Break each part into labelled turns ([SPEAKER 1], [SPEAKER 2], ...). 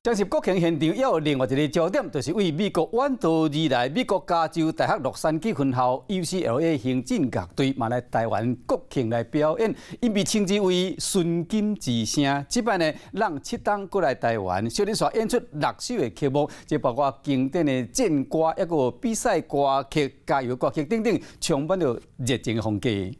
[SPEAKER 1] 當時國慶現場也有另外一個焦點，就是為美國遠道而來美國加州大學洛杉磯分校 UCLA 行進樂隊嘛來台灣國慶來表演，𪜶被稱之為純金之聲。這擺呢，讓七冬過來台灣，小連續演出六首的曲目，這包括經典的戰歌，抑閣比賽歌曲、加油歌曲等等，充滿著熱情的風格。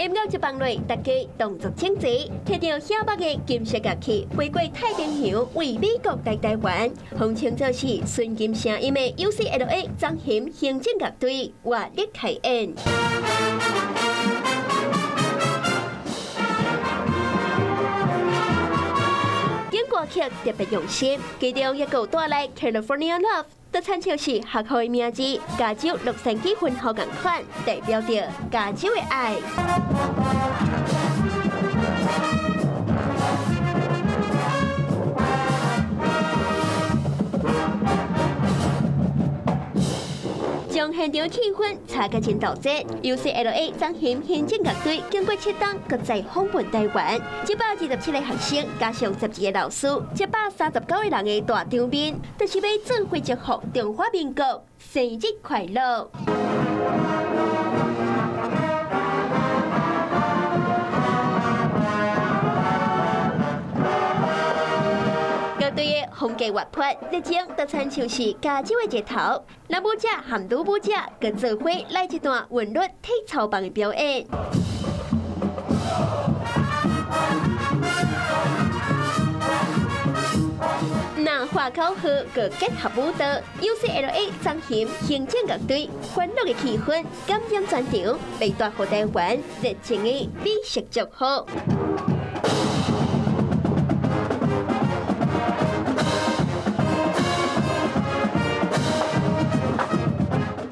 [SPEAKER 2] 音樂一放落，大家動作整齊，提著響目的金色樂器，飛過太平洋，為美國來台灣，號稱做是純金聲音的 UCLA 棕熊行進樂隊活力開演。演歌曲特別用心，其中一個帶來 California Love，就親像是學校的名字，加州洛杉磯分校仝款，代表著加州的愛。將現場氣氛炒甲真投入，UCLA 棕熊行進樂隊經過七冬，閣再訪問台灣，127個學生加上12個老師，139個人的大場面，就是欲做伙祝福中華民國生日快樂。樂隊的風格活潑，熱情，就親像是加州的日頭。男舞者和女舞者閣做伙來一段韻律體操棒的表演。那喊口號，閣結合舞蹈，UCLA 棕熊行進樂隊歡樂的氣氛感染全場，欲帶予台灣熱情的美食祝福。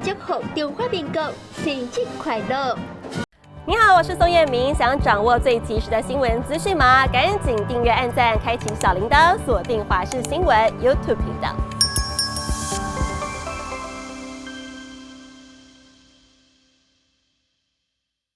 [SPEAKER 2] 祝福中華民國生日快樂！
[SPEAKER 3] 你好，我是宋燕明。想掌握最及時的新聞資訊嗎？趕緊訂閱、按讚、開啟小鈴鐺，鎖定華視新聞 YouTube 頻道。